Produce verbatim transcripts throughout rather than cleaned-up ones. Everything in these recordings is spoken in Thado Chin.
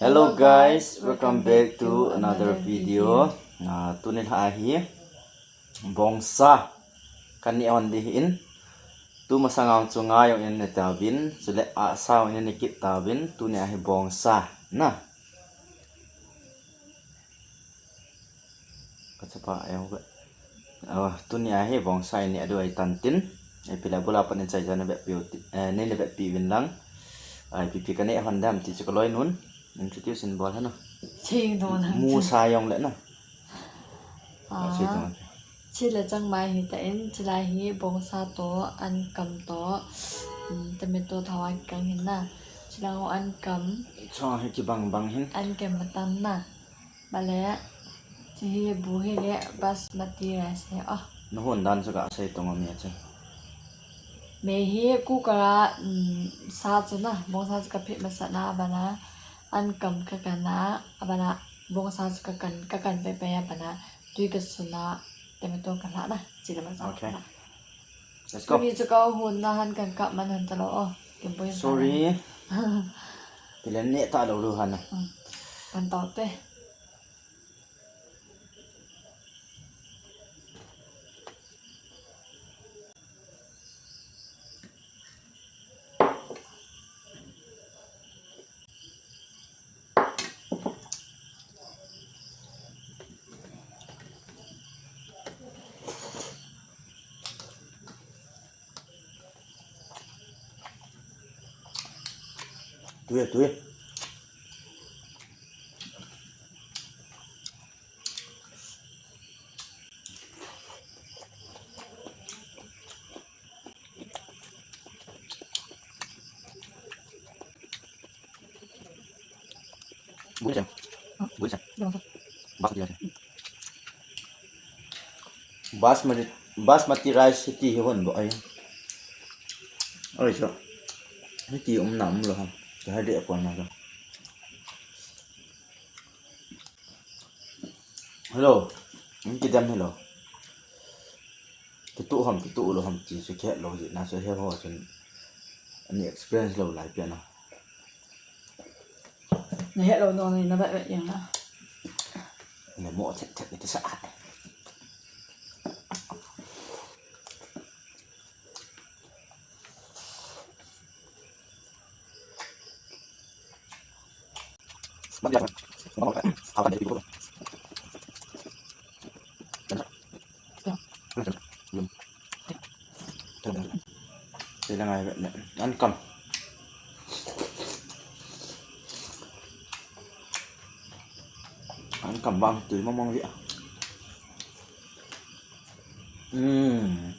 Hello guys, welcome back to another video. Ah, tuni lha hi bongsa kaneh hon ding ahin. Tu masang a chu nga jong ineh tauvin, chule ahsa jong ineh kit tauvin, tuni a hi bongsa na. Ka chapa, eh, ho ka. Ah, tuni a hi bongsa ineh diu ahitan tin. Ipi le bula pan in chai jana vetpi u ti, eh, nei le vetpi uvin lang. Ai, ipi ipi kaneh hon dem ti chu kaloinun introduce in bol hon na. Ching don hang. Musa jong le na. Ah, chile changmai hitan, chulai hi bongsa toh, ankam toh, um, tomato thao a kikang hin na. Chulang ho ankam. Chong hi kibang bang hin. Ankam matan na. Bale, chu hi bu hi le basmati rice hi, oh. Na hon dan chu kasei tong ami a chu. Mei hi cooker a, um, sa chu na, bongsa chu kaphet masat na, abana, ankam kakan na, abana, bongsa chu kakan, kakan paipai a, abana, tui kasun a, tomato kalha na, chule masa. Okay. Let's go. Tuni chu kahon na han kan kap man han talou, oh. Sorry. Tile neh talou lou hana. Hmm. Kan tao te. Tui, tui. Basmati, basmati rice hiti hi hon bo ai. Oi, so. Hiti um na um lou ham. Ka hadi apon na ka. Hello. Hiti dem hello. Kitoh ham, kitoh lou ham ti chu kihet lou jeh na chu he ho chun ani experience lou lai pen a. Na het lou nung ni na vet vet jeng na. Na mo thet thet ni kisa. Ankam. Ankam bang tui mong mong via. Hmm.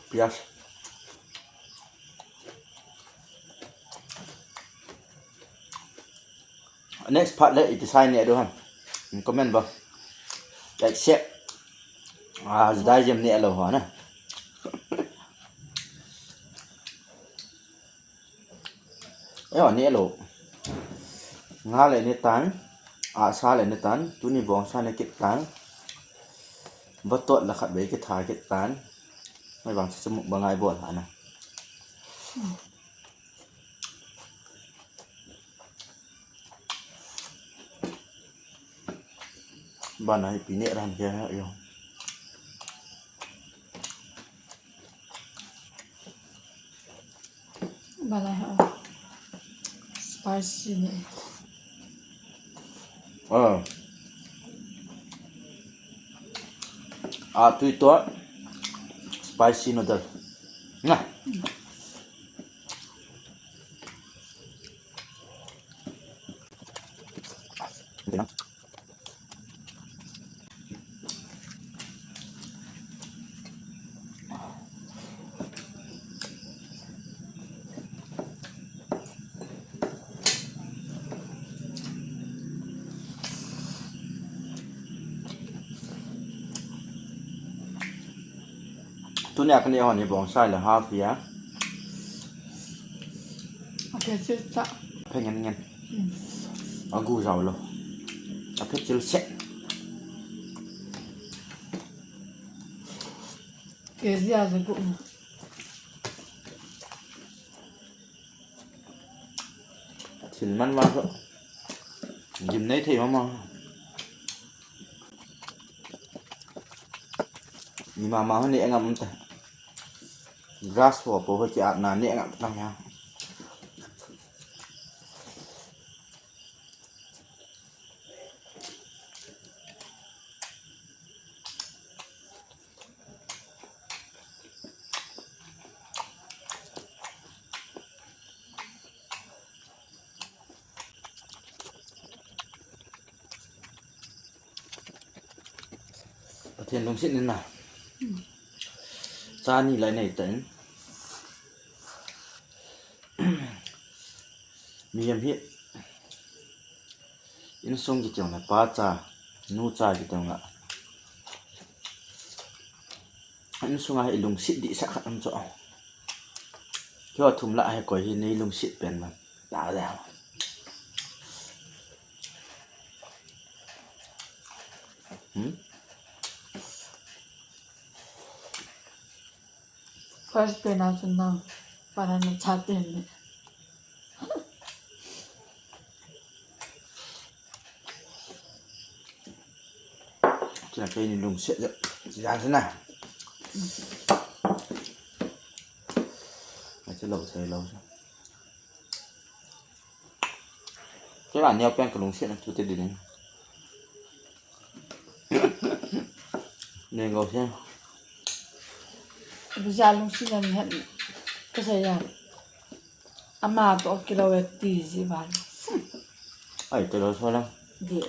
Piyaj. Next part le ipi sa neh diu ham. Comment bang. Like, share. Ah, judai jem neh lou ho na. Eo, neh lou. Nga le neh tan, ahsa le neh tan, tuni bongsa neh kit tan. Vatot la khat vei kitha kit tan. Mai bang chu mukbang a ibol hana. Bana ipi neh dan ke ha yo. Bana ha. Spicy ne. Ah. Ah, tui to. Spicy noodle. Nah. Tunia kaneh ho hi bonsai le half hia. Aphe chil ta. Aphe ngen ngen. Hmm. Agu jao lou. Aphe chil set. Kg a jagup. Thil man ma so. Gimnei thei mama. Ni mama ho neh ngam ta. Grasshopper ho kiatna neh ngam ta ya. Pathen lungset in na. Cha ni lai nei tan. Mihem hi insung kiti jong le pa cha, nu cha kiti jong le. Insung a hi lungset dihset khat um chu. Keiho thum lah a hi koi hi nei lungset pen ma. La la. Hmm? First pen a chun nang, para na chaten ni. Chuna keini lungset ja, ja chuna. Ache lou thei lou. Kei vang neo pen kalungset na chu te din. Nen gou se. Abija lungset na ni het. Kasei ya. Ama toh kilou e ti ji vang. Ai, kilou so lang. Di.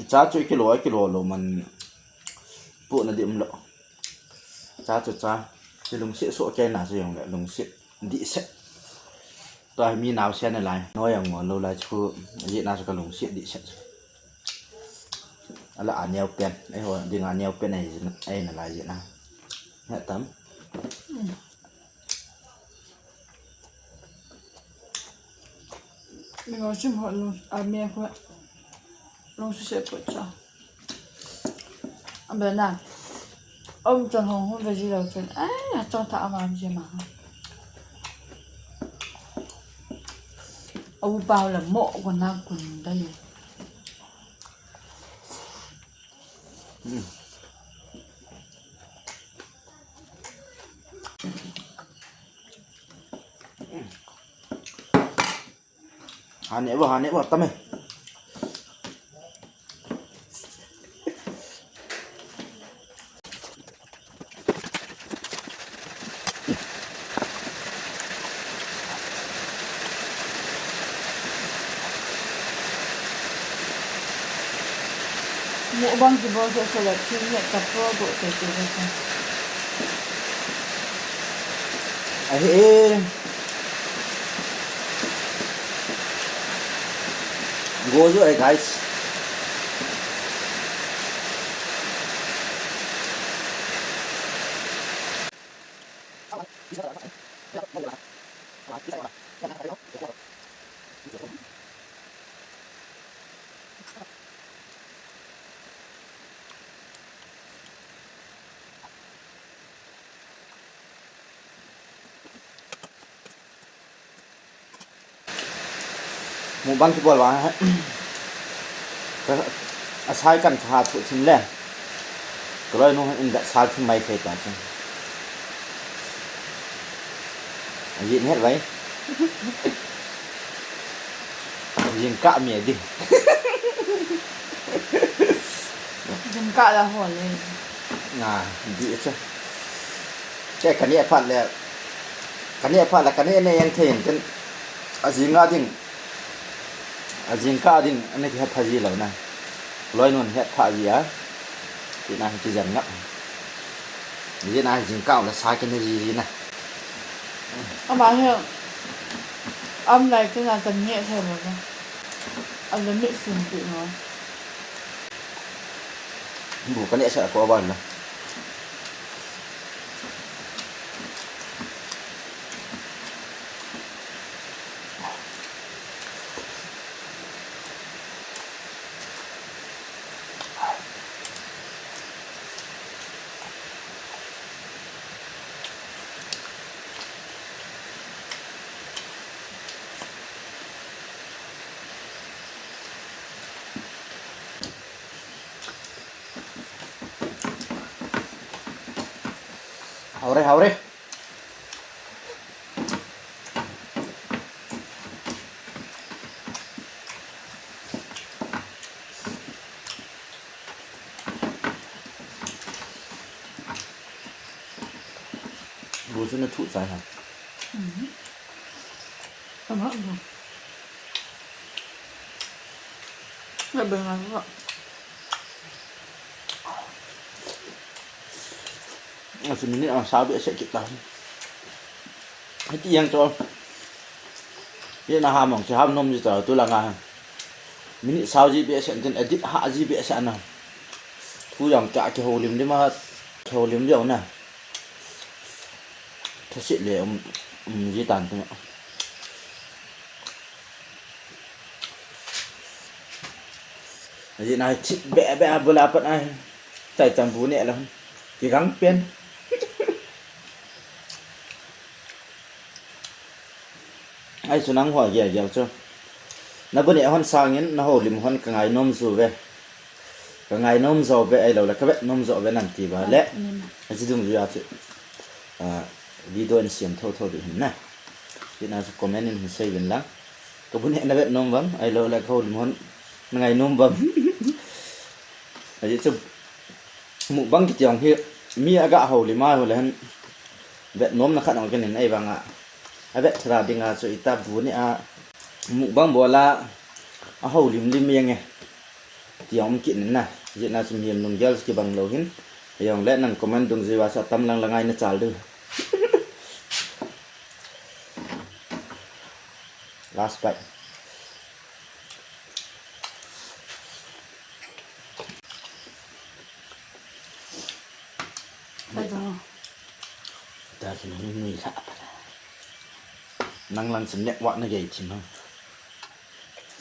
Cha chu kilou, kilou lou man. Pu na di um lou. Cha chu cha. Ti lungset so kei na se jong le lungset. Dihset. Tua hi mi naosen nalai. Noi angol lou lai chu, ajeh na chu kalungset dihset. Ala aneo pen. Eiho dinga neo pen ahi jin, ahi nalai jeh na. He tam. Lungset ho, lung, a me ho. Lungset se po cha. Abena. Om chang hong hong ve ji lou chun. Ai, a chang tha ama ji ma. Au pau la mo ko na kun da ni. Hane bo, hane bo, tame. Mukbang kibol sese le thil neh chapang doh tete tete. Ahi e. Go jo e, guys. Mukbang kibol vang, ka, asai kan tha thu thim le. Kaloi nu in da sal thim mai thei ta chu. Ajin het vai. Jingkah mi di. Jingkah la ho le. Nga, di chu. Che kaneh phat le. Kaneh phat le, kaneh ne jeng thei in tin. Ajing a ding. Ajingkah ding, ana kihet pha ji lou na. Loinun het pha ji a. Tina hi kijen ngap. Ji na jingkah la sa kine ji ji na. Ama hi, am lai tina kan neh thei lou na. Am la mit sin pi no. Bu kaneh sa ko ban la. Hao re, hao re. Bu chu na thuh chai ha. Ama bu. Achu minute a sao behseh kit ta. Hiti jeng chu. Ye na ham mong chu ham nom ji ta tu langa. Minute sao ji behseh tin edit ha ji behseh na. Thu jong cha kihoulim lim a, kihoulim jong na. Thusit le um, um ji tan tin. Ajeh nai thip beh beh a bula pat ai. Chai cham bu neh lou. Kigang pen. Ai chu nang ho gel gel chu. Na bu neh hon sangin na houlim hon ka ngai nom jou ve. Ka ngai nom jou ve ahilou le ka vet nom jou ve nan ti ba le. Aji dungjuia chu. Ah, video in siam tho tho ding hin na. Tina chu comment in hin sei uvin lang. Ka bu neh na vet nom uvam, ahilou le ka houlim hon na ngai nom uvam. Ajeh chu mukbang kiti jong hi mi aga houlim a hou le hen vet nom na khat jong ken in ahivang a. A vet tha ding a chu ita bu neh a mukbang bol a a houlim lim jeng e. Ti jong um kit in na. Ajeh na chu mihem lunggel chu kibang lou hin. Ajong le nang comment dungjuia chu atam lang lang a ina chal diu. Last bite. Bai dong. Ta chu nung nui kha. Nang lang chu network na gei thim ha.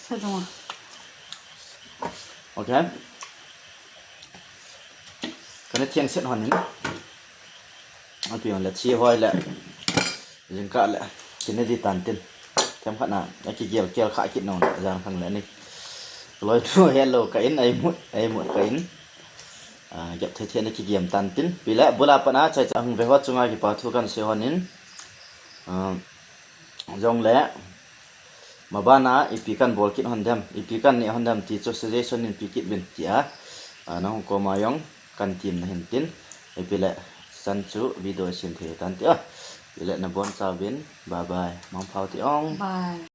Bai dong. Okay. Kana thian set hon in. Api hon le thi hoi le. Jingkah le. Kine di tan tin. Themkhat na. Aki gel gel kha kit nong le. Jang khang le ni. Loi tu hello ka in ai mut. Ai mut ka in. Ah, gep thei thei na kigem tan tin. Pi le bula pat a chai chang ve ho chunga kipa thu kan sei hon in. Ah, jong le. Maban a ipi kan bol kit hon dem, ipi kan neh hon dem ti chu suggestion in pe kit uvin tia, a, nahung koma jong kan temna hin tin, ipi le san chu video isim thei tan tia, ipi le nabon chauvin, bye bye, mangpha u ti ong. Bye.